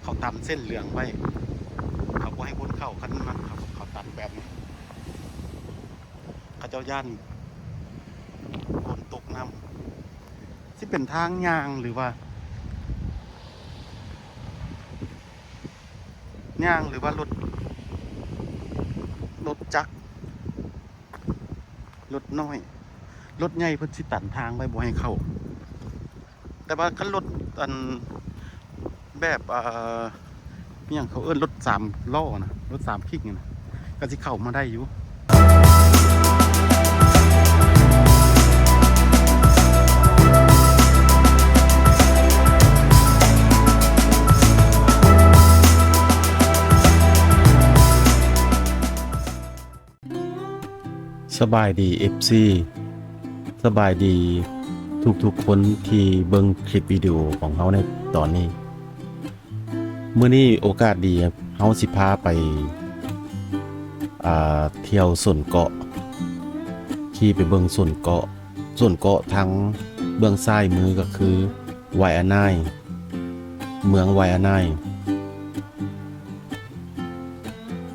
ເຂົາຕັນເສັ້ນເຫຼືອງໄວ້ ເຂົາບໍ່ໃຫ້ຄົນເຂົ້າ. ຄັນມັນເຂົາ ເຂົາຕັນແບບນີ້ ເຂົາເຈົ້າຢ້ານຄົນຕົກນ້ຳ. ຊິເປັນທາງຍ່າງ ຫຼືວ່າ ຍ່າງ ຫຼືວ່າລົດ ລົດຈັກ ລົດນ້ອຍ ລົດໃຫຍ່ເພິ່ນຊິຕັນທາງໄວ້ບໍ່ໃຫ້ເຂົ້າ. ແຕ່ວ່າຄັນລົດ ອັນ ແບບ ເອີ່ ອີ່ຫຍັງເຂົາເອີ້ນ ລົດສາມລໍ້ນະ ລົດສາມຄິກນີ້ນະ ກໍຊິເຂົ້າມາໄດ້ຢູ່. ສະບາຍດີ ເອັຟຊີ ສະບາຍດີທຸກໆຄົນທີ່ເບິ່ງຄລິບວິດີໂອຂອງເຮົາໃນຕອນນີ້. ມື້ນີ້ໂອກາດດີ ເຮົາຊິພາໄປ ອ່າ ທ່ຽວຊົນເກາະ ຂີ່ໄປເບິ່ງຊົນເກາະ. ຊົນເກາະທາງເບື້ອງຊ້າຍມືກໍຄືໄວອານາຍ ເມືອງໄວອານາຍ.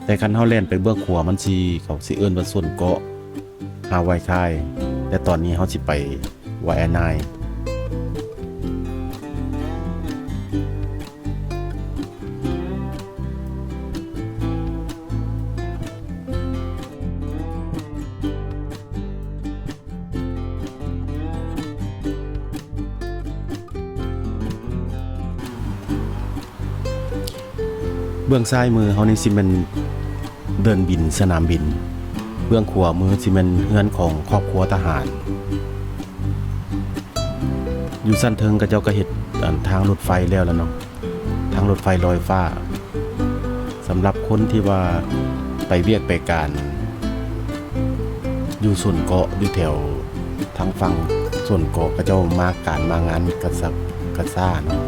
ແຕ່ຄັນເຮົາແລ່ນໄປເບື້ອງຂວາ ມັນຊິ ເຂົາຊິເອີ້ນວ່າຊົນເກາະ ຮາວໄວຄາຍ. ແຕ່ຕອນນີ້ເຮົາຊິໄປໄວອານາຍ. ເບື້ອງຊ້າຍມືເຮົານີ້ຊິແມ່ນເດີ່ນບິນ ສະໜາມບິນ, ເບື້ອງຂວາມືຊິແມ່ນເຮືອນຂອງຄອບຄົວທະຫານ. ຢູ່ຊັ້ນເທິງເຂົາເຈົ້າກໍເຮັດ ອັນ ທາງລົດໄຟແລ້ວລະເນາະ. ທາງລົດໄຟລອຍຟ້າ ສຳລັບຄົນທີ່ວ່າໄປວຽກໄປການຢູ່ຊົນເກາະ ຢູ່ແຖວທາງຝັ່ງຊົນເກາະ ເຂົາເຈົ້າມາການມາງານກະຊະ ກະຊ້າເນາະ.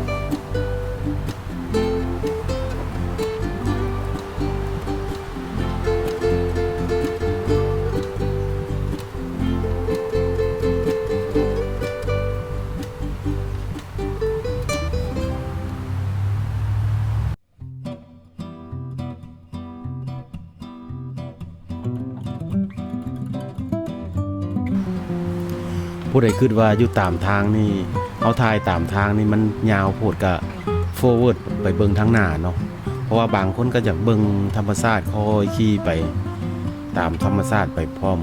ຜູ້ໃດຄິດວ່າຢູ່ຕາມທາງນີ້ ເຮົາຖ່າຍຕາມທາງນີ້ມັນຍາວໂພດ ກະ forward ໄປເບິ່ງທາງໜ້າເນາະ. ເພາະວ່າບາງຄົນກໍຢາກເບິ່ງທຳມະຊາດ ຄ່ອຍຂີ່ໄປຕາມທຳມະຊາດໄປພ້ອມ.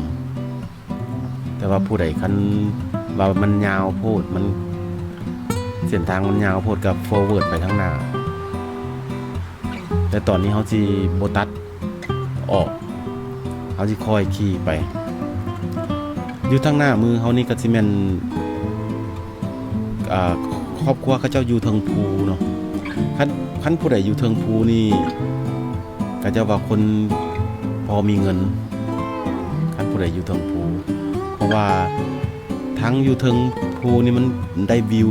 ແຕ່ວ່າຜູ້ໃດຄັນວ່າມັນຍາວໂພດ ມັນ ເສັ້ນທາງມັນຍາວໂພດ ກໍ forward ໄປທາງໜ້າ. ແຕ່ຕອນນີ້ເຮົາຊິບໍ່ຕັດອອກ ເຮົາຊິຄ່ອຍຂີ່ໄປ. ຢູ່ທາງໜ້າມືເຮົານີ້ກໍຊິແມ່ນ ອ່າ ຄອບຄົວເຂົາເຈົ້າຢູ່ເທິງພູເນາະ. ຄັນ ຄັນຜູ້ໃດຢູ່ເທິງພູນີ້ ເຂົາເຈົ້າວ່າຄົນພໍມີເງິນ ຄັນຜູ້ໃດຢູ່ເທິງພູ. ເພາະວ່າທາງຢູ່ເທິງພູນີ້ມັນໄດ້ວິວ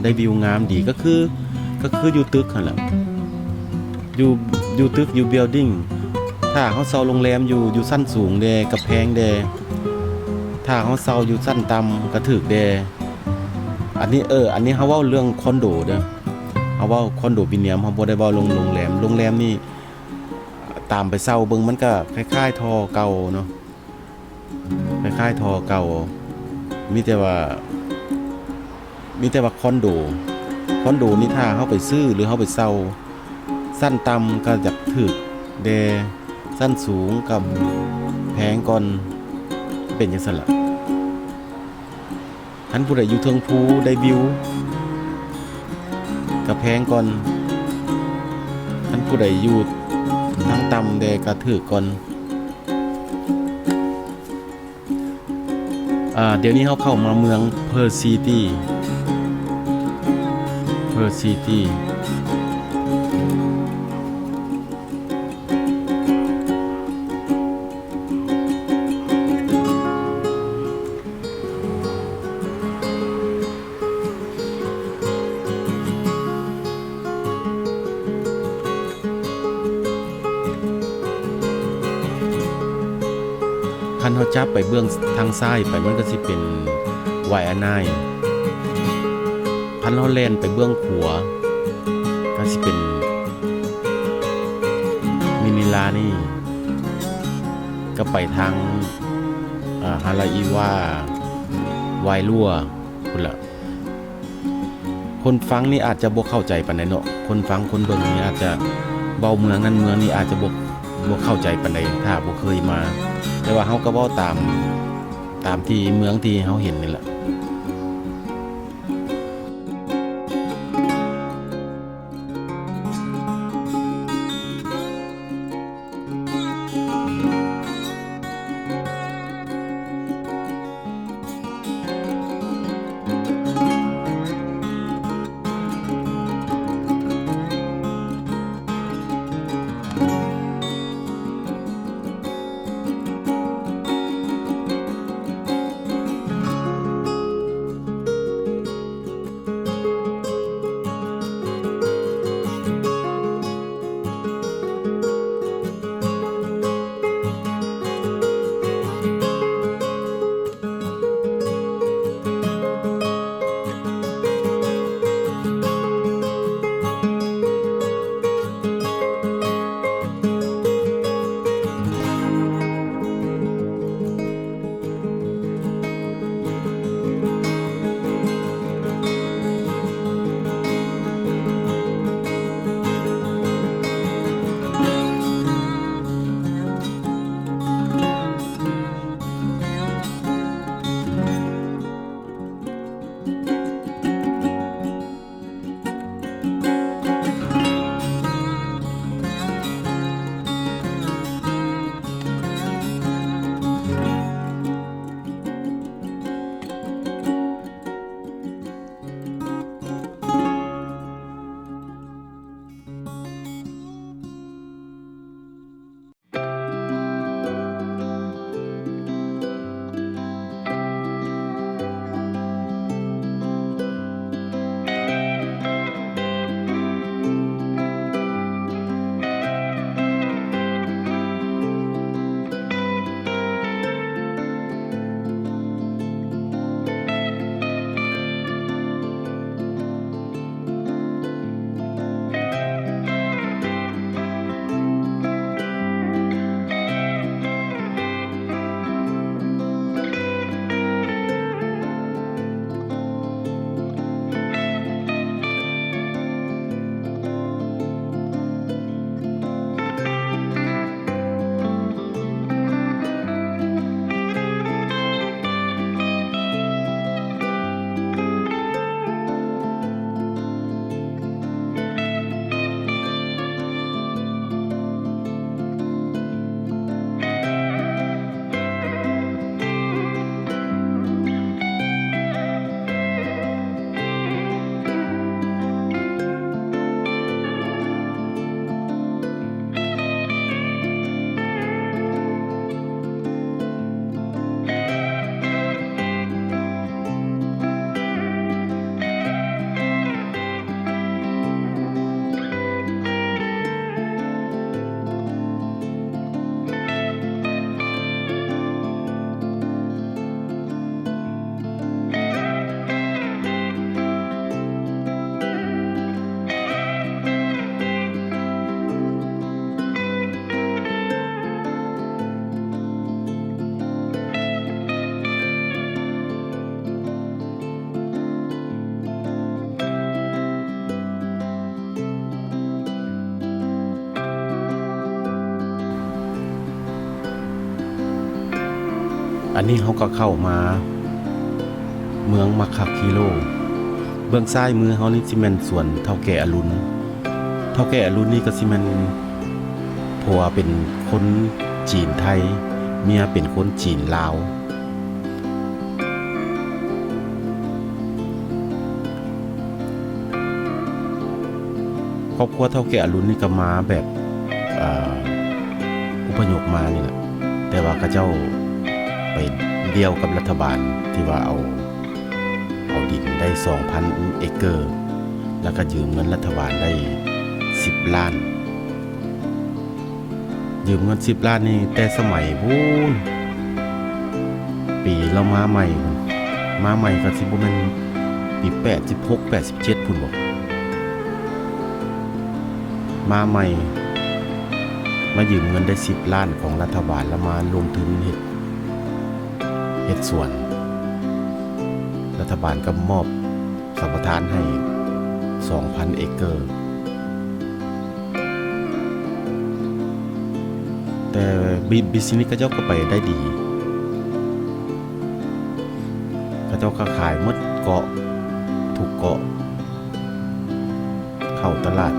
ໄດ້ວິວງາມດີ. ກໍຄື ກໍຄືຢູ່ຕຶກຫັ້ນແຫຼະ ຢູ່ ຢູ່ຕຶກ ຢູ່ building. ຖ້າເຮົາເຊົ່າໂຮງແຮມຢູ່ ຢູ່ຊັ້ນສູງແດ່ ກໍແພງແດ່. ຖ້າເຮົາເຊົ່າຢູ່ຊັ້ນຕ່ຳ ກໍຖືກແດ່. ອັນນີ້ ເອີ ອັນນີ້ເຮົາເວົ້າເລື່ອງຄອນໂດເດີ ເຮົາເວົ້າຄອນໂດມິນຽມ ເຮົາບໍ່ໄດ້ເວົ້າເລື່ອງໂຮງແຮມ. ໂຮງແຮມນີ້ ຕາມໄປເຊົ່າເບິ່ງ ມັນກະຄ້າຍໆທໍ່ເກົ່າເນາະ ຄ້າຍໆທໍ່ເກົ່າ. ມີແຕ່ວ່າ ມີແຕ່ວ່າຄອນໂດ ຄອນໂດນີ້ ຖ້າເຮົາໄປຊື້ ຫຼື ເຮົາໄປເຊົ່າ ຊັ້ນຕ່ຳກະຢາກຖືກແດ່ ຊັ້ນສູງກະແພງກ່ອນ ເປັນຈັ່ງຊັ້ນລະ. ຄັນຜູ້ໃດຢູ່ເທິງພູໄດ້ວິວກະແພງກ່ອນ, ຄັນຜູ້ໃດຢູ່ທາງຕ່ຳແດ່ກະຖືກກ່ອນ. ອາ ດຽວນີ້ເຮົາເຂົ້າມາເມືອງເພີຊີຕີ້ ເພີຊີຕີ້. ຄັນເຮົາຈັບໄປເບື້ອງທາງຊ້າຍໄປ ມັນກໍຊິເປັນໄວອານາຍ. ຄັນເຮົາແລ່ນໄປເບື້ອງຂວາ ກໍຊິເປັນ ລານີ້ກໍໄປທາງ ອາ ຮາລາອີວາ ວາຍຮົ່ວ ພຸ້ນລະ. ຄົນຟັງນີ້ອາດຈະບໍ່ເຂົ້າໃຈປານໃດເນາະ, ຄົນຟັງຄົນເບິ່ງນີ້ອາດຈະເວົ້າເມືອງນັ້ນເມືອງນີ້ອາດຈະບໍ່ ບໍ່ເຂົ້າໃຈປານໃດ ຖ້າບໍ່ເຄີຍມາ, ແຕ່ວ່າເຮົາກໍເວົ້າຕາມ ຕາມທີ່ເມືອງທີ່ເຮົາເຫັນນີ້ແຫຼະ. ອັນນີ້ເຮົາກໍເຂົ້າມາເມືອງມະຄະຄີໂລ. ເບື້ອງຊ້າຍມືເຮົານີ້ຊິແມ່ນສວນເຖົ້າແກ່ອະລຸນ. ເຖົ້າແກ່ອະລຸນນີ້ກໍຊິແມ່ນຜົວເປັນຄົນຈີນໄທ, ເມຍເປັນຄົນຈີນລາວ. ຄອບຄົວເຖົ້າແກ່ອະລຸນນີ້ກໍມາແບບ ເອີ ອົບພະຍົບມານີ້ແຫຼະ, ແຕ່ວ່າເຂົາເຈົ້າໄປດ່ຽວກັບລັດຖະບານທີ່ວ່າເອົາ ເອົາດິນໄດ້ສອງພັນເອເກີ ແລ້ວກໍຢືມເງິນລັດຖະບານໄດ້ສິບລ້ານ. ຢືມເງິນສິບລ້ານນີ້ແຕ່ສະໄໝພຸ້ນ ປີລາວມາໃໝ່ພຸ້ນ, ມາໃໝ່ກໍຊິບໍ່ແມ່ນປີແປດສິບຫົກ ແປດສິບເຈັດພຸ້ນບໍ, ມາໃໝ່ ມາຢືມເງິນໄດ້ສິບລ້ານຂອງລັດຖະບານ ແລ້ວມາລົງທຶນເຮັດ ເຮັດສວນ. ລັດຖະບານກໍມອບສຳປະທານໃຫ້ສອງພັນເອເກີ. ແຕ່ບິ- ບິສເນັສເຂົາເຈົ້າກໍໄປໄດ້ດີ. ເຂົາເຈົ້າກໍຂາຍໝົດເກາະ ທຸກເກາະ ເຂົ້າຕະຫຼາດ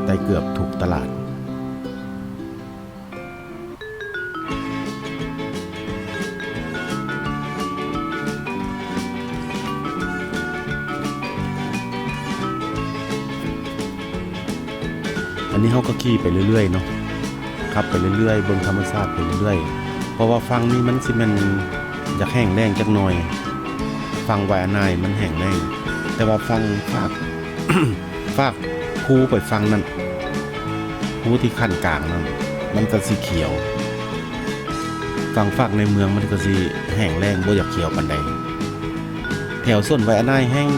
ໄດ້ເກືອບທຸກຕະຫຼາດ. ອັນນີ້ເຮົາກໍຂີ່ໄປເລື້ອຍໆເນາະ, ຂັບໄປເລື້ອຍໆ ເບິ່ງທຳມະຊາດໄປເລື້ອຍໆ ເພາະວ່າຝັ່ງນີ້ມັນຊິແມ່ນຢາກແຫ້ງແລ້ງຈັກໜ່ອຍ, ຝັ່ງໄວອານາຍມັນແຫ້ງແລ້ງ, ແຕ່ວ່າຝັ່ງ ຟາກ ຟາກພູໄປຝັ່ງນັ້ນ ພູທີ່ຂັ້ນກາງນັ້ນ ມັນກໍຊິຂຽວ, ຝັ່ງ ຟາກໃນເມືອງມັນກໍຊິແຫ້ງແລ້ງ ບໍ່ຢາກຂຽວປານໃດ. ແຖວສວນໄວອານາຍແຮ່ງ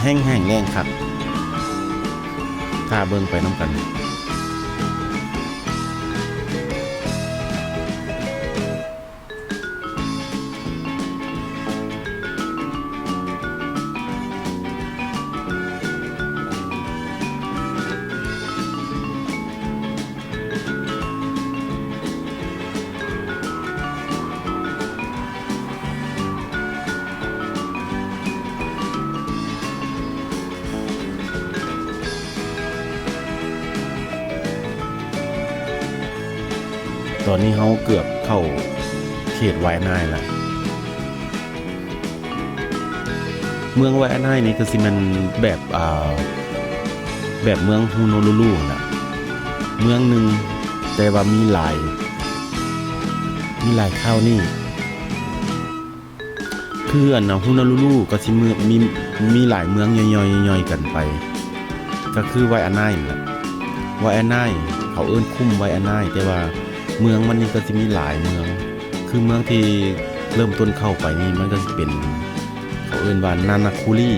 ແຮ່ງແຫ້ງແລ້ງຄັກ, ຖ້າເບິ່ງໄປນຳກັນ. ຕອນນີ້ເຮົາເກືອບເຂົ້າເຂດໄວອານາຍແລ້ວ. ເມືອງໄວອານາຍນີ້ກໍຊິແມ່ນແບບ ອ່າ ແບບເມືອງຮູ້ໂນລູລູຫັ້ນນະ, ເມືອງໜຶ່ງ ແຕ່ວ່າມີຫຼາຍ ມີຫຼາຍຄາວນີ້. ຄືອັນນະ ຮູ້ໂນລູລູກໍຊິມີ ມີ ມີຫຼາຍເມືອງຍ່ອຍໆ ຍ່ອຍໆກັນໄປ ກໍຄືໄວອານາຍນັ້ນແຫຼະ. ໄວອານາຍ ເຂົາເອີ້ນຄຸ້ມໄວອານາຍ, ແຕ່ວ່າເມືອງມັນນີ້ກໍຊິມີຫຼາຍເມືອງ. ຄືເມືອງທີ່ເລີ່ມຕົ້ນເຂົ້າໄປນີ້ ມັນກໍຊິເປັນ ເຂົາເອີ້ນວ່ານານາຄູລີ,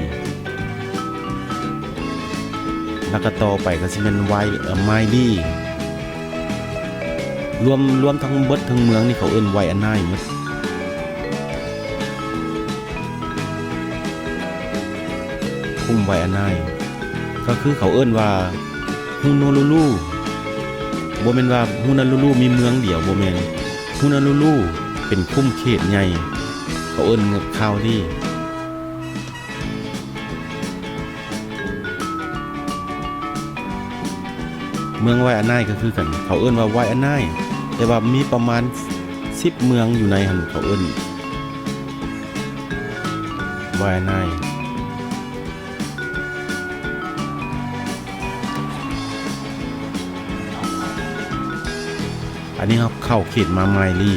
ແລ້ວກໍຕໍ່ໄປກໍຊິແມ່ນໄວ ເອີ ໄມລີ. ລວມ ລວມທັງເບິດທັງເມືອງນີ້ ເຂົາເອີ້ນໄວອານາຍໝົດ. ຄຸ້ມໄວອານາຍ ກໍຄືເຂົາເອີ້ນວ່າ ຮູ້ໂນລູລູ, ບໍ່ແມ່ນວ່າຮູ້ນາລູລູມີເມືອງດຽວ, ບໍ່ແມ່ນ. ຮູ້ນາລູລູເປັນຄຸ້ມເຂດໃຫຍ່, ເຂົາເອີ້ນເມືອງຄາວລີ. ເມືອງໄວອານາຍກໍຄືກັນ, ເຂົາເອີ້ນວ່າໄວອານາຍ, ແຕ່ວ່າມີປະມານສິບເມືອງຢູ່ໃນຫັ້ນ, ເຂົາເອີ້ນໄວອານາຍ. ອັນນີ້ເຮົາເຂົ້າເຂດມາໄມລີ.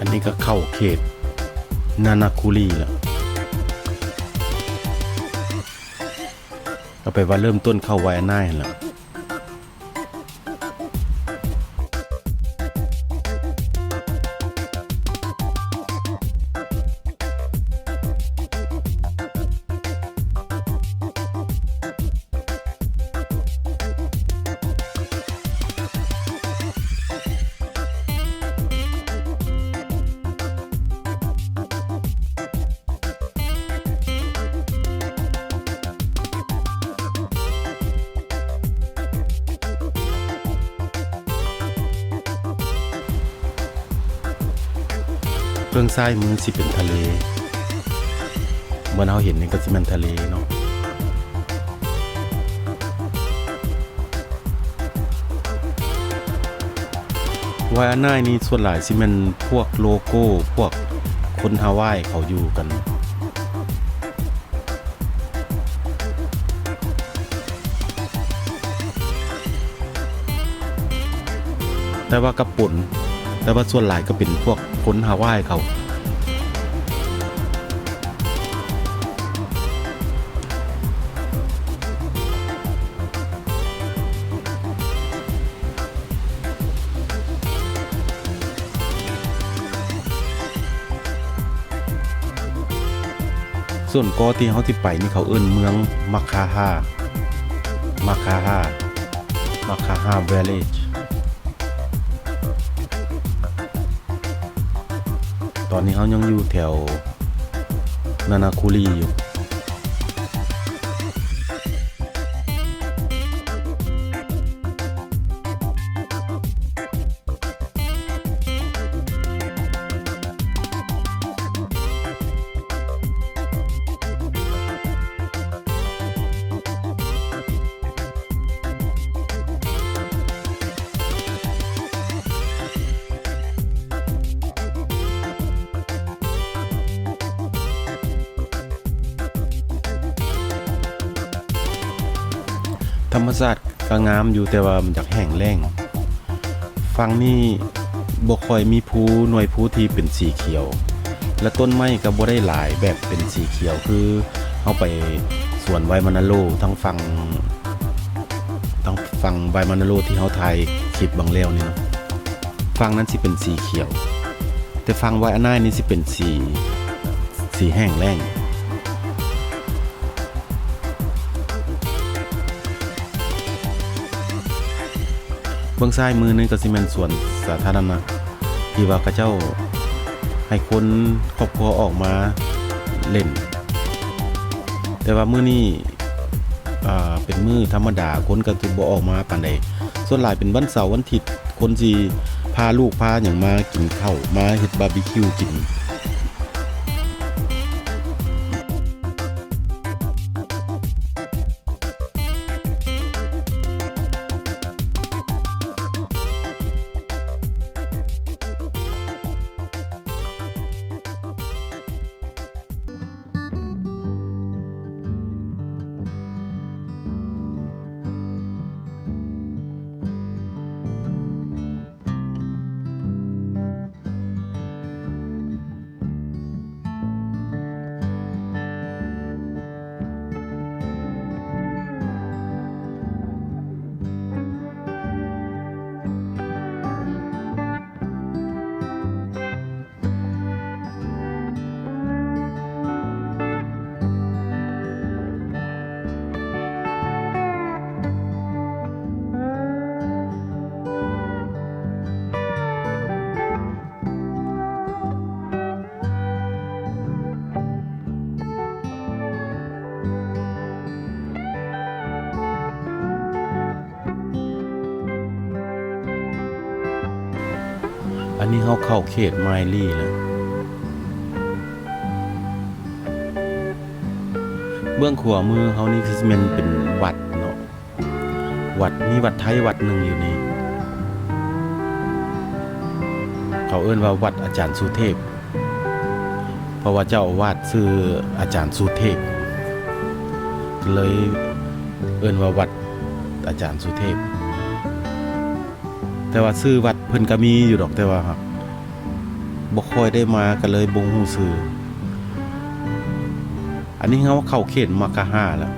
ອັນນີ້ກໍເຂົ້າເຂດນານາຄູລີແລ້ວ, ກໍແປວ່າເລີ່ມຕົ້ນເຂົ້າໄວອານາຍຫັ້ນແຫຼະ. ເບື້ອງຊ້າຍມືຊິເປັນທະເລ, ບ່ອນເຮົາເຫັນນີ້ກໍຊິແມ່ນທະເລເນາະ. ວາຍອານາຍນີ້ສ່ວນຫຼາຍຊິແມ່ນພວກໂລໂກ້ ພວກຄົນຮາວາຍເຂົາຢູ່ກັນ. ແຕ່ວ່າກໍປົນ ແຕ່ວ່າສ່ວນຫຼາຍກໍເປັນພວກຄົນຮາວາຍເຂົາ. ສ່ວນກໍທີ່ເຮົາຊິໄປນີ້ ເຂົາເອີ້ນເມືອງມາຄາຮາ ມາຄາຮາ ມາຄາຮາ Village. ຕອນນີ້ເຮົາຍັງຢູ່ແຖວນານາຄູລີຢູ່. ທຳມະຊາດກໍງາມຢູ່ ແຕ່ວ່າມັນຢາກແຫ້ງແລ້ງ. ຝັ່ງນີ້ບໍ່ຄ່ອຍມີພູ ໜ່ວຍພູທີ່ເປັນສີຂຽວ ແລະ ຕົ້ນໄມ້ກໍບໍ່ໄດ້ຫຼາຍແບບເປັນສີຂຽວ ຄືເຮົາໄປສວນໄວມານາໂລ ທາງຝັ່ງ ທາງຝັ່ງໄວມານາໂລທີ່ເຮົາຖ່າຍຄລິບບາງແລ້ວນີ້ເນາະ ຝັ່ງນັ້ນຊິເປັນສີຂຽວ ແຕ່ຝັ່ງໄວອານາຍນີ້ຊິເປັນສີ ສີແຫ້ງແລ້ງ. ເບື້ອງຊ້າຍມືນີ້ກໍຊິແມ່ນສວນສາທາລະນະ ທີ່ວ່າເຂົາເຈົ້າໃຫ້ຄົນຄອບຄົວອອກມາຫຼິ້ນ. ແຕ່ວ່າມື້ນີ້ ອ່າ ເປັນມື້ທຳມະດາ ຄົນກໍຈະບໍ່ອອກມາປານໃດ. ສ່ວນຫຼາຍເປັນວັນເສົາ ວັນທິດ ຄົນຊິພາລູກພາຫຍັງມາກິນເຂົ້າ ມາເຮັດບາບີຄິວກິນ. ອັນນີ້ເຮົາເຂົ້າເຂດມາຍລີແລ້ວ. ເບື້ອງຂວາມືເຮົານີ້ຄືຊິແມ່ນເປັນວັດເນາະ. ວັດ ມີວັດໄທວັດໜຶ່ງຢູ່ນີ້ ເຂົາເອີ້ນວ່າວັດອາຈານສຸເທບ ເພາະວ່າເຈົ້າອາວາດຊື່ອາຈານສຸເທບ ເລີຍເອີ້ນວ່າວັດອາຈານສຸເທບ. ແຕ່ວ່າຊື່ວັດເພິ່ນກໍມີຢູ່ດອກ ແຕ່ວ່າບໍ່ຄ່ອຍໄດ້ມາ ກໍເລີຍບໍ່ຮູ້ຊື່. ອັນນີ້ເຮົາເຂົ້າເຂດມາຄາຮາແລ້ວ.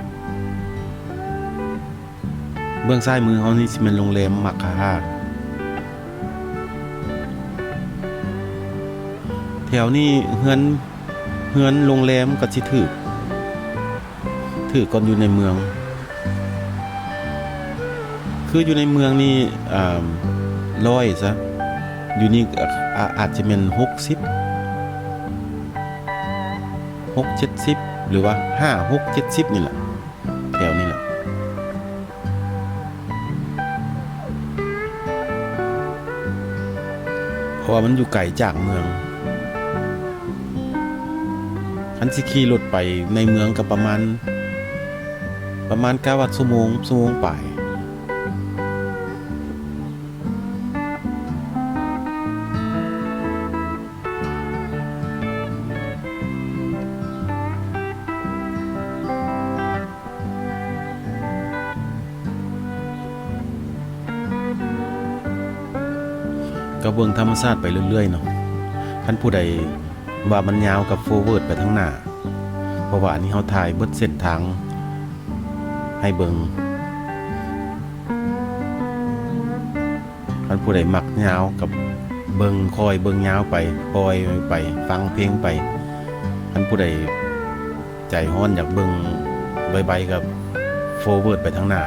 ເບື້ອງຊ້າຍມືເຮົານີ້ຊິແມ່ນໂຮງແຮມມາຄາຮາ. ແຖວນີ້ເຮືອນ ເຮືອນໂຮງແຮມກໍຊິຖືກ ຖືກກ່ອນຢູ່ໃນເມືອງ. ຄືຢູ່ໃນເມືອງນີ້ ອ່າ ຮ້ອຍຊະ ຢູ່ນີ້ ອາ ອາດຈະແມ່ນຫົກສິບ ຫົກເຈັດສິບ ຫຼືວ່າຫ້າ ຫົກ ເຈັດສິບນີ້ແຫຼະ ແຖວນີ້ແຫຼະ. ເພາະວ່າມັນຢູ່ໄກຈາກເມືອງ. ຄັນຊິຂີ່ລົດໄປໃນເມືອງກໍປະມານ ປະມານ ກະວ່າຊົ່ວໂມງ ຊົ່ວໂມງປາຍ. ກໍເບິ່ງທຳມະຊາດໄປເລື້ອຍໆເນາະ. ຄັນຜູ້ໃດວ່າມັນຍາວກໍ forward ໄປທາງໜ້າ, ເພາະວ່າອັນນີ້ເຮົາຖ່າຍເບິດເສັ້ນທາງໃຫ້ເບິ່ງ. ຄັນຜູ້ໃດມັກຍາວກໍເບິ່ງ, ຄ່ອຍເບິ່ງຍາວໄປ, ປ່ອຍໄປ, ຟັງເພງໄປ. ຄັນຜູ້ໃດໃຈຮ້ອນຢາກເບິ່ງໄວໆກໍ forward ໄປທາງໜ້າ.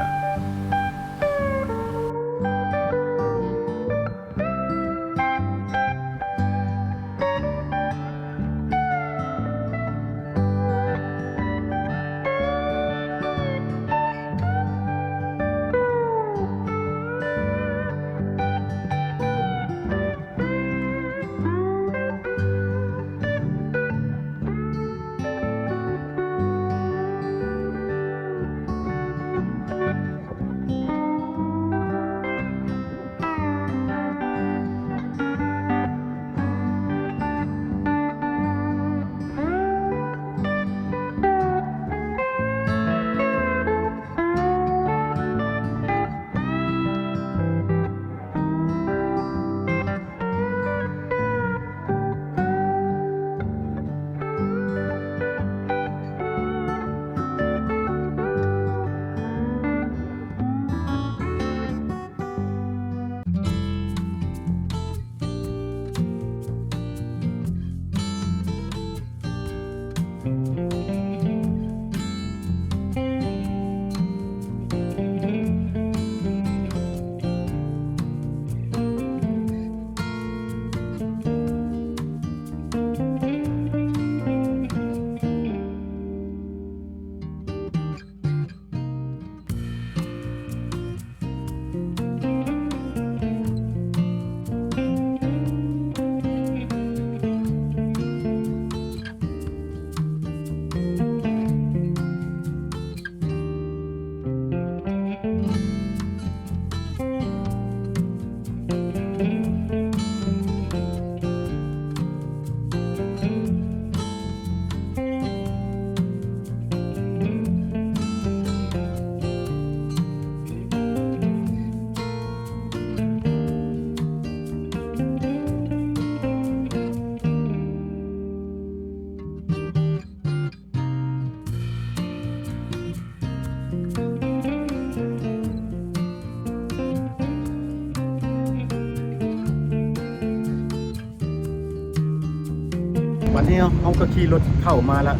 ບັດນີ້ເຮົາກໍຂີ່ລົດເຂົ້າມາລະ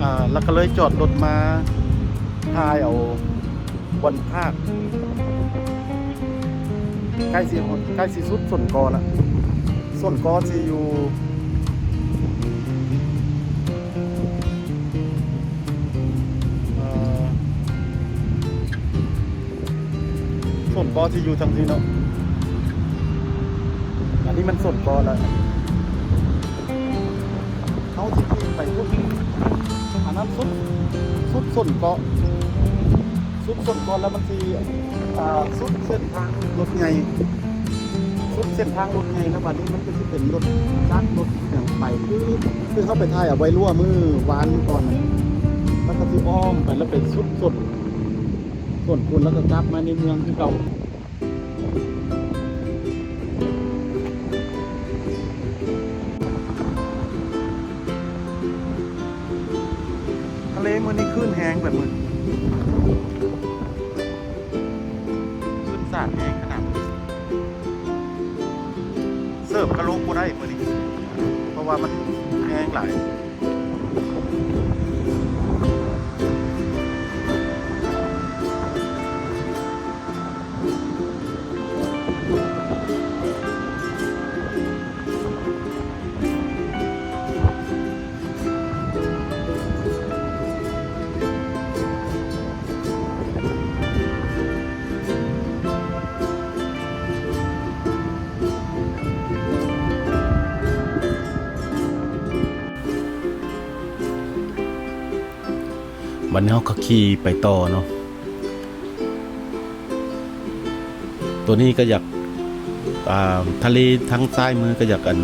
ອ່າ ແລ້ວກໍເລີຍຈອດລົດມາຖ່າຍເອົາບ່ອນພາກ ໃກ້ຊິ ໃກ້ຊິສຸດສົ້ນກໍລະ. ສົ້ນກໍຊິຢູ່ ເອີ ສົ້ນກໍຊິຢູ່ທາງພີ້ເນາະ. ອັນນີ້ມັນສົ້ນກໍລະ. ເຮົາຊິຂີ່ໄປພຸ້ນ ອັນນັ້ນສຸດ ສຸດສົ້ນກໍ ສຸດສົ້ນກໍລະ ມັນຊິ ອ່າ ສຸດເສັ້ນທາງລົດໃຫຍ່ ສຸດເສັ້ນທາງລົດໃຫຍ່ ແລ້ວບາດນີ້ມັນກໍຊິເປັນລົດຈັກ ລົດຫຍັງໄປ ຄື ຄືເຮົາໄປຖ່າຍເອົາໄວ້ລົວມື້ວານກ່ອນນັ້ນ ແລ້ວກໍຊິອ້ອມໄປ ແລ້ວໄປສຸດສົ້ນ ສົ້ນພຸ້ນ ແລ້ວກໍກັບມາໃນເມືອງຄືເກົ່າ. ທະເລມື້ນີ້ຄື້ນແຮງເບິດມື້ ຄື້ນສາດແຮງຂະໜາດ ເສີບກະໂລກບໍ່ໄດ້ມື້ນີ້ ເພາະວ່າມັນແຮງຫຼາຍ. ບັດນີ້ເຮົາກໍຂີ່ໄປຕໍ່ເນາະ. ໂຕນີ້ກໍຢາກ ອ່າ ທະເລທາງຊ້າຍມືກໍຢາກ ອັນ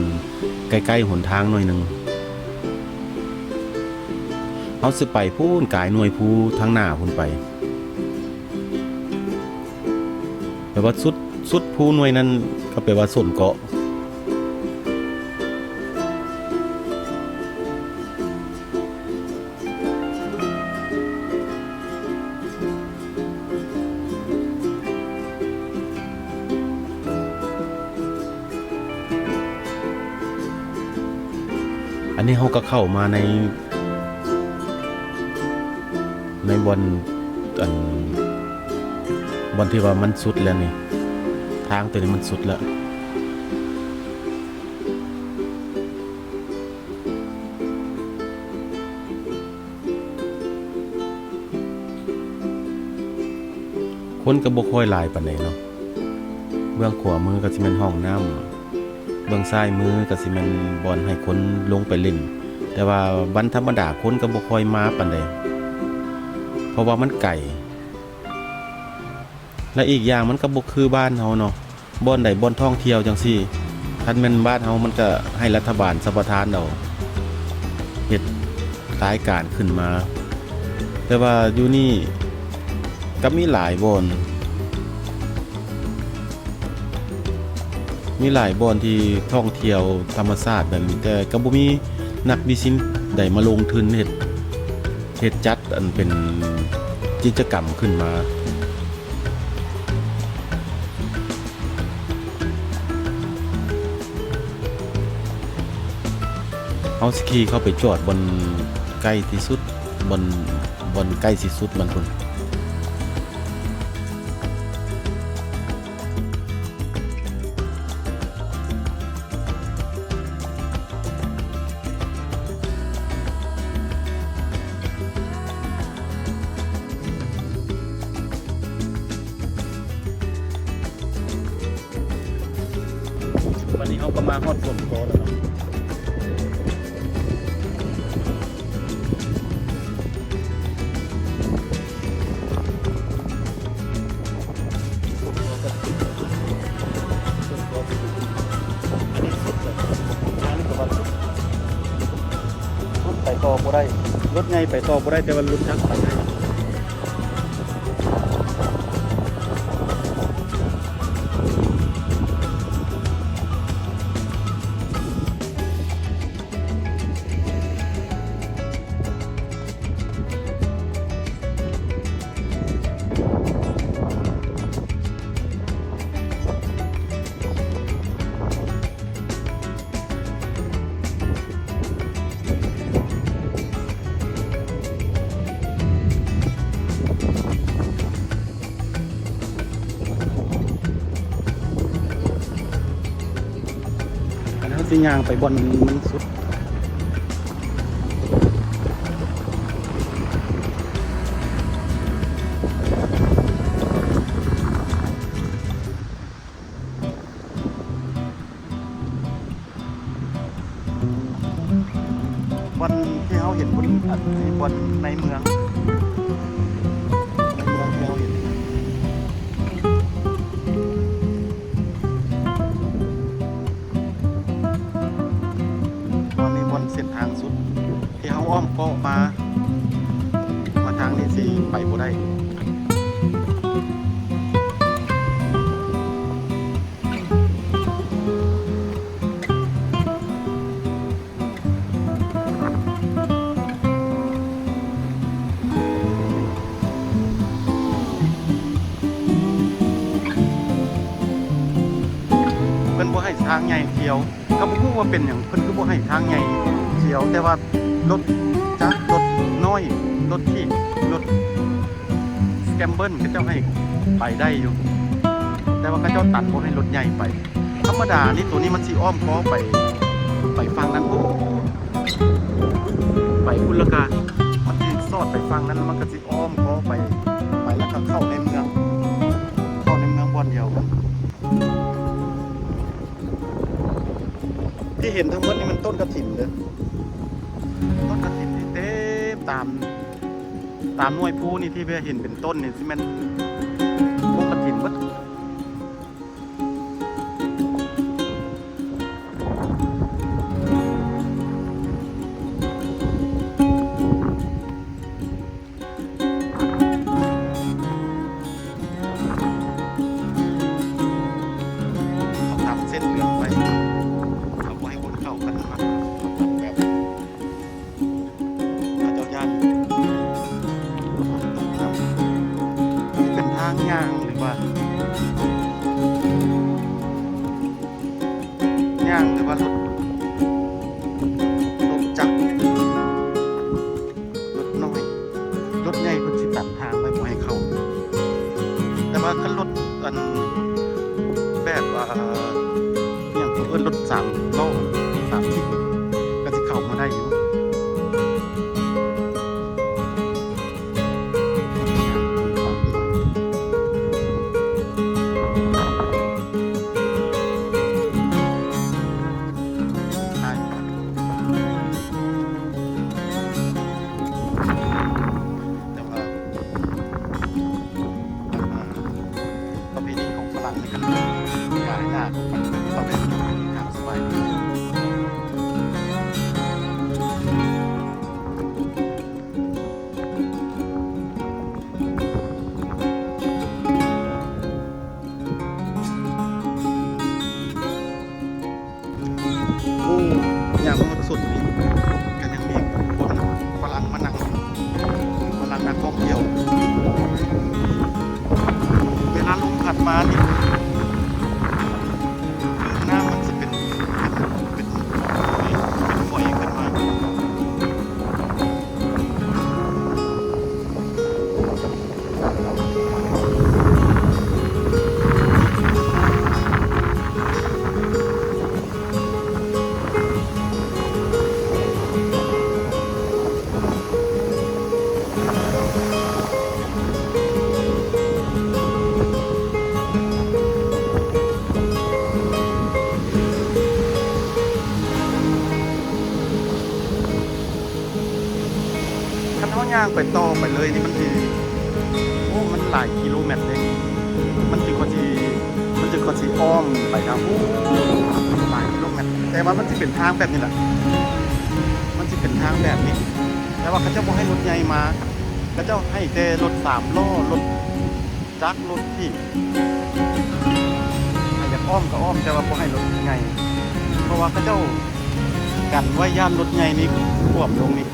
ໃກ້ໆຫົນທາງໜ້ອຍໜຶ່ງ. ເຮົາຊິໄປພຸ້ນ ກາຍໜ່ວຍພູທາງໜ້າພຸ້ນໄປ. ແຕ່ວ່າສຸດ ສຸດພູໜ່ວຍນັ້ນ ເຂົາແປວ່າຊົນເກາະ. ອັນນີ້ເຮົາກໍເຂົ້າມາໃນ ໃນບ່ອນ ອັນ ບ່ອນທີ່ວ່າມັນສຸດແລ້ວນີ້ ທາງໂຕນີ້ມັນສຸດແລ້ວ. ຄົນກໍບໍ່ຄ່ອຍຫຼາຍປານໃດເນາະ. ເບື້ອງຂວາມືກໍຊິແມ່ນຫ້ອງນ້ຳ, ເບື້ອງຊ້າຍມືກໍຊິແມ່ນບ່ອນໃຫ້ຄົນລົງໄປຫຼິ້ນ, ແຕ່ວ່າວັນທຳມະດາຄົນກໍບໍ່ຄ່ອຍມາປານໃດ ເພາະວ່າມັນໄກ. ແລະ ອີກຢ່າງມັນກໍບໍ່ຄືບ້ານເຮົາເນາະ, ບ່ອນໃດບ່ອນທ່ອງທ່ຽວຈັ່ງຊີ້ ຄັນແມ່ນບ້ານເຮົາມັນກໍໃຫ້ລັດຖະບານສຳປະທານເອົາ ເຮັດລາຍການຂຶ້ນມາ, ແຕ່ວ່າຢູ່ນີ້ກໍມີຫຼາຍບ່ອນ ມີຫຼາຍບ່ອນທີ່ທ່ອງທ່ຽວທຳມະຊາດແບບນີ້ ແຕ່ກໍບໍ່ມີນັກບິຊິນໃດມາລົງທຶນເຮັດ ເຮັດຈັດອັນເປັນກິດຈະກຳຂຶ້ນມາ. ເຮົາຊິຂີ່ເຂົ້າໄປຈອດບ່ອນໃກ້ທີ່ສຸດ ບ່ອນ ບ່ອນໃກ້ທີ່ສຸດມັນພຸ້ນ. ວັນນີ້ເຮົາກໍມາຮອດສົນກໍແລ້ວເນາະ. ອັນນີ້ສຸດເລີຍ ທາງນີ້ກໍວ່າສຸດ ລົດໄປຕໍ່ບໍ່ໄດ້ ລົດໃຫຍ່ໄປຕໍ່ບໍ່ໄດ້ ແຕ່ວ່າລົດຈັກໄປໄດ້. ອັນເຮົາຊິຍ່າງໄປບ່ອນມັນສຸດ. ບ່ອນທີ່ເຮົາເຫັນ ບ່ອນ ອັນນີ້ບ່ອນໃນເມືອງ ໃນເມືອງທີ່ເຮົາເຫັນ ບ່ອນນີ້ບ່ອນເສັ້ນທາງສຸດ ທີ່ເຮົາອ້ອມເກາະມາ ມາທາງນີ້ຊິໄປບໍ່ໄດ້. ເພິ່ນບໍ່ໃຫ້ທາງໃຫຍ່ທ່ຽວ ກໍບໍ່ຮູ້ວ່າເປັນຫຍັງ ເພິ່ນຄືບໍ່ໃຫ້ທາງໃຫຍ່ທ່ຽວ ແຕ່ວ່າລົດຈັກ ລົດນ້ອຍ ລົດຖີບ ລົດ ສະແກມເບິນ ເຂົາເຈົ້າໃຫ້ໄປໄດ້ຢູ່ ແຕ່ວ່າເຂົາເຈົ້າຕັນບໍ່ໃຫ້ລົດໃຫຍ່ໄປ. ທຳມະດານີ້ ໂຕນີ້ມັນຊິອ້ອມເກາະໄປ ໄປຝັ່ງນັ້ນພຸ້ນ ໄປພຸ້ນ ແລ້ວກະມັນຊິສອດໄປຝັ່ງນັ້ນ ແລ້ວມັນກະຊິອ້ອມເກາະໄປ ໄປແລ້ວກະເຂົ້າໃນເມືອງ ເຂົ້າໃນເມືອງບ່ອນດຽວກັນ. ທີ່ເຫັນທັງໝົດນີ້ມັນຕົ້ນກະຖິນເດີ້ ຕົ້ນກະຖິນທີ່ເຕັມຕາມ ຕາມໜ່ວຍພູນີ້ ທີ່ເຫັນເປັນຕົ້ນນີ້ ຊິແມ່ນພວກກະຖິນເບິດ. ເຂົາພ ຍ່າງ ຫຼືວ່າ ຍ່າງ ຫຼືວ່າລົດ ລົດຈັກ ລົດນ້ອຍ ລົດໃຫຍ່ເພິ່ນຊິຕັດທາງໄວ້ບໍ່ໃຫ້ເຂົ້າ. ແຕ່ວ່າຄັນລົດ ອັນ ແບບ ອ່າ ອີ່ຫຍັງເຂົາເອີ້ນ ລົດສາມລໍ້ ສາມສິບ ກໍຊິເຂົ້າມາໄດ້ຢູ່. ແຕ່ວ່າ ອ່າ ປະເພນີຂອງຝຣັ່ງນີ້ກໍຄື ກາຍໜ້າຂອງມັນ ເຂົາເລີຍທາງສະບາຍ. ໂອ້ ຍາມຮອດສຸດນີ້ ກໍຍັງມີຄົນຝຣັ່ງມານັ່ງ ຝຣັ່ງນັກທ່ອງທ່ຽວ. ເວລາລົມພັດມານີ້ ນ້ຳມັນຊິເປັນ ເປັນ ເປັນ ເປັນຫອຍຂຶ້ນມາ. ຄັນເຮົາຍ່າງໄປຕໍ່ໄປເລີຍນີ້ ມັນຊິ ໂອ້ ມັນຫຼາຍກິໂລແມັດເດ້. ມັນຊິ ກໍຊິ ມັນຊິ ກໍຊິອ້ອມໄປທາງ ໂອ້ ຫຼາຍກິໂລແມັດ. ແຕ່ວ່າມັນຊິເປັນທາງແບບນີ້ແຫຼະ ມັນຊິເປັນທາງແບບນີ້. ແຕ່ວ່າເຂົາເຈົ້າບໍ່ໃຫ້ລົດໃຫຍ່ມາ ເຂົາເຈົ້າໃຫ້ແຕ່ລົດສາມລໍ້ ລົດ ຈັກລົດຖີບ. ໃຜຢາກອ້ອມກໍອ້ອມ ແຕ່ວ່າບໍ່ໃຫ້ລົດໃຫຍ່ ເພາະວ່າເຂົາເຈົ້າກັນໄວ້ ຢ້ານລົດໃຫຍ່ນີ້ຂວບລົງນີ້.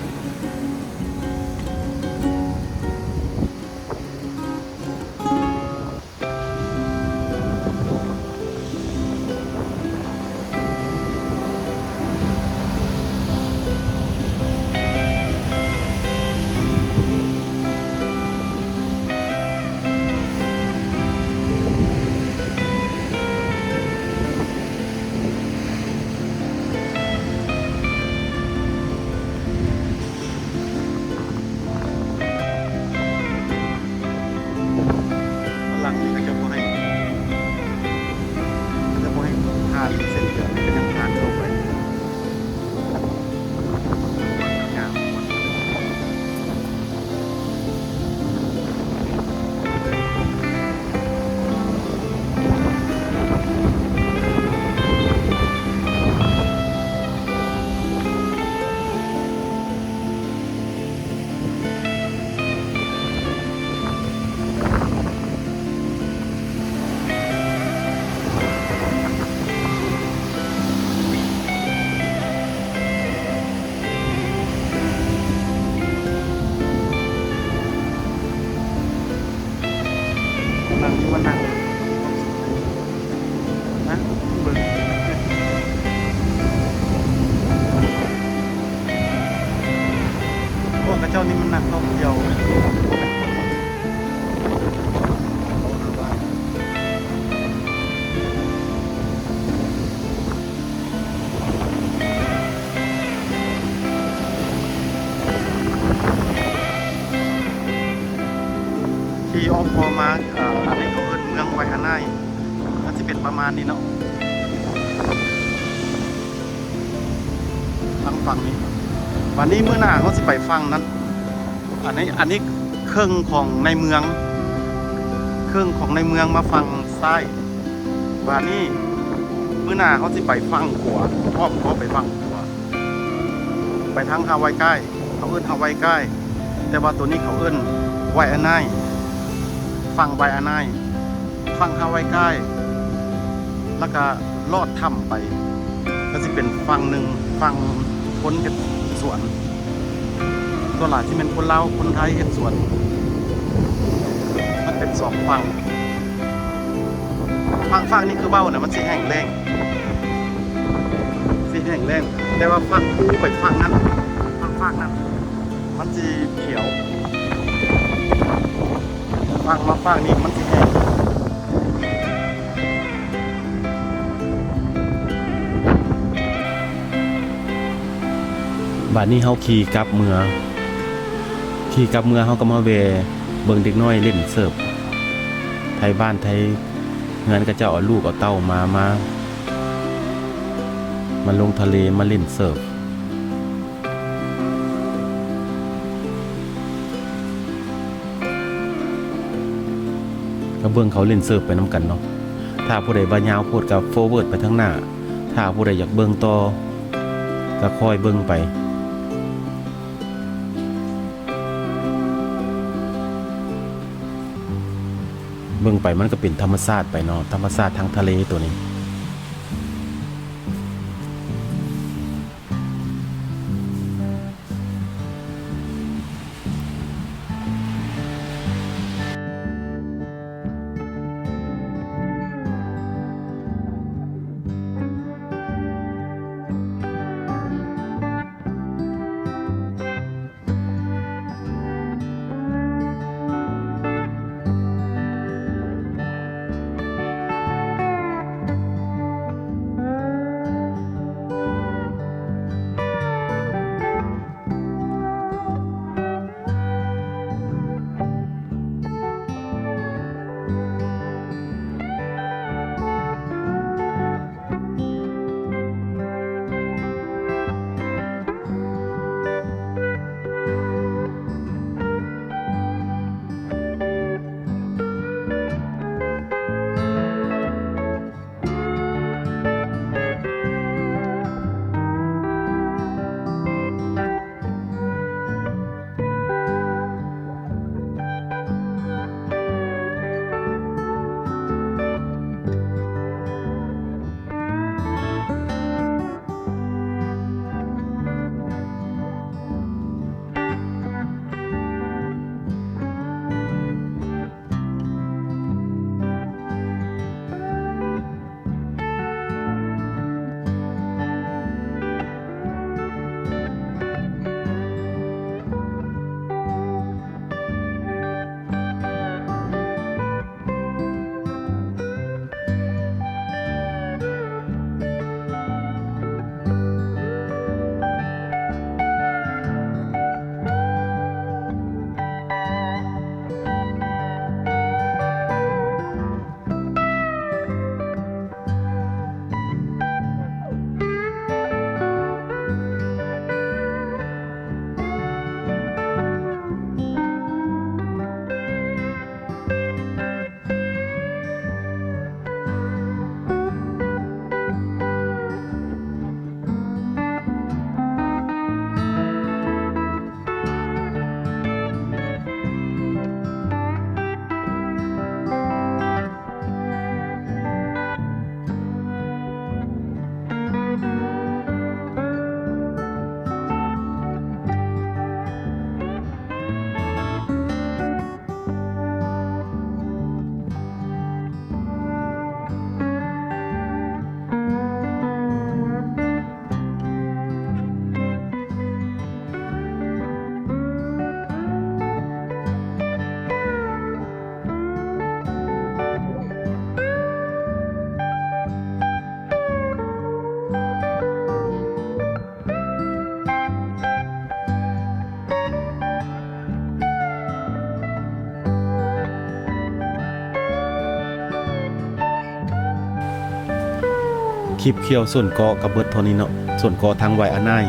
ຫຼັງນີ້ເຂົາເຈົ້າບໍ່ໃຫ້ ເຂົາເຈົ້າບໍ່ໃຫ້ຜ່ານເສັ້ນເລືອດ ເຂົາເຈົ້າຍັງຜ່ານເຂົ້າໄປ. ນັ່ງຢູ່ ມານັ່ງ ນະ ເບິ່ງ ພວກເຂົາເຈົ້ານີ້ມັນນັກທ່ອງທ່ຽວ ທີ່ອ້ອມຄ້ອມມາ ເອີ ອັນນີ້ເຂົາເອີ້ນເມືອງໄວອານາຍ ມັນຊິເປັນປະມານນີ້ເນາະ ທາງຝັ່ງນີ້. ບາດນີ້ມື້ໜ້າເຮົາຊິໄປຝັ່ງນັ້ນ ອັນນີ້ ອັນນີ້ເຄິ່ງຂອງໃນເມືອງ ເຄິ່ງຂອງໃນເມືອງມາຝັ່ງຊ້າຍ. ບາດນີ້ມື້ໜ້າເຮົາຊິໄປຝັ່ງຂວາ ອ້ອມເຂົ້າໄປຝັ່ງຂວາ ໄປທາງຮາວາຍກາຍ ເຂົາເອີ້ນຮາວາຍກາຍ ແຕ່ວ່າໂຕນີ້ເຂົາເອີ້ນໄວອານາຍ ຝັ່ງໄວອານາຍ ຝັ່ງຮາວາຍກາຍ ແລ້ວກະລອດຖ້ຳໄປ ກໍຊິເປັນຝັ່ງໜຶ່ງ ຝັ່ງຄົນເຮັດສວນ ສ່ວນຫຼາຍຊິແມ່ນຄົນລາວ ຄົນໄທເຮັດສວນ ມັນເປັນ ສອງຝັ່ງ. ຝັ່ງ ຝັ່ງນີ້ຄືເວົ້ານະ ມັນຊິແຫ້ງແລ້ງ ຊິແຫ້ງແລ້ງ, ແຕ່ວ່າຝັ່ງພູໄປຝັ່ງນັ້ນ ຝັ່ງ ຝັ່ງນັ້ນ ມັນຊິຂຽວ, ຝັ່ງມາຝັ່ງນີ້ມັນຊິແຫ້ງ. ບາດນີ້ເຮົາຂີ່ກັບເມືອ, ຂີ່ກັບເມືອເຮົາກໍມາແວ່ເບິ່ງເດັກນ້ອຍຫຼິ້ນເສີບ, ໄທບ້ານໄທເຮືອນເຂົາເຈົ້າເອົາລູກເອົາເຕົ້າມາ ມາ ມາລົງທະເລມາຫຼິ້ນເສີບ. ກໍເບິ່ງເຂົາຫຼິ້ນເສີບໄປນຳກັນເນາະ. ຖ້າຜູ້ໃດວ່າຍາວໂພດກໍ forward ໄປທາງໜ້າ, ຖ້າຜູ້ໃດຢາກເບິ່ງຕໍ່ກໍຄ່ອຍເບິ່ງໄປ. ເບິ່ງໄປມັນກໍເປັນທຳມະຊາດໄປເນາະ, ທຳມະຊາດທາງທະເລໂຕນີ້. ຄລິບທ່ຽວສວນເກາະກໍເບິດເທົ່ານີ້ເນາະ, ສວນເກາະທາງໄວອານາຍ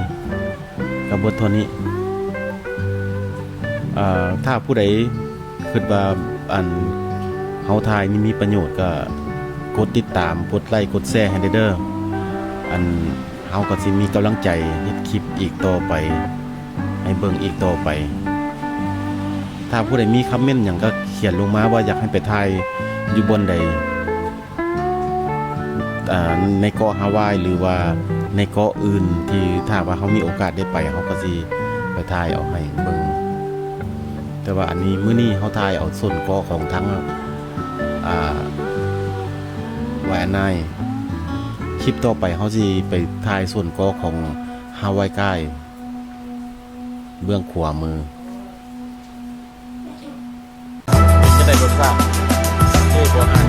ກໍເບິດເທົ່ານີ້. ເອີ ຖ້າຜູ້ໃດຄິດວ່າ ອັນ ເຮົາຖ່າຍນີ້ມີປະໂຫຍດ ກໍກົດຕິດຕາມ ກົດໄລ ກົດແຊໃຫ້ແດ່ເດີ. ອັນ ເຮົາກໍຊິມີກຳລັງໃຈເຮັດຄລິບອີກຕໍ່ໄປ ໃຫ້ເບິ່ງອີກຕໍ່ໄປ. ຖ້າຜູ້ໃດມີຄອມເມັນຫຍັງ ກໍຂຽນລົງມາວ່າຢາກໃຫ້ໄປຖ່າຍຢູ່ບ່ອນໃດ ອ່າ ໃນເກາະຮາວາຍ ຫຼືວ່າໃນເກາະອື່ນ ທີ່ຖ້າວ່າເຮົາມີໂອກາດໄດ້ໄປ ເຮົາກໍຊິໄປຖ່າຍເອົາໃຫ້ເບິ່ງ. ແຕ່ວ່າອັນນີ້ ມື້ນີ້ເຮົາຖ່າຍເອົາສວນກໍຂອງທາງ ອ່າ ວາຍອານາຍ. ຄລິບຕໍ່ໄປເຮົາຊິໄປຖ່າຍສວນກໍຂອງຮາວາຍກາຍ ເບື້ອງຂວາມື. ເປັນຈັ່ງໃດລົດຊາດ? ເອີ ບໍ່ອານ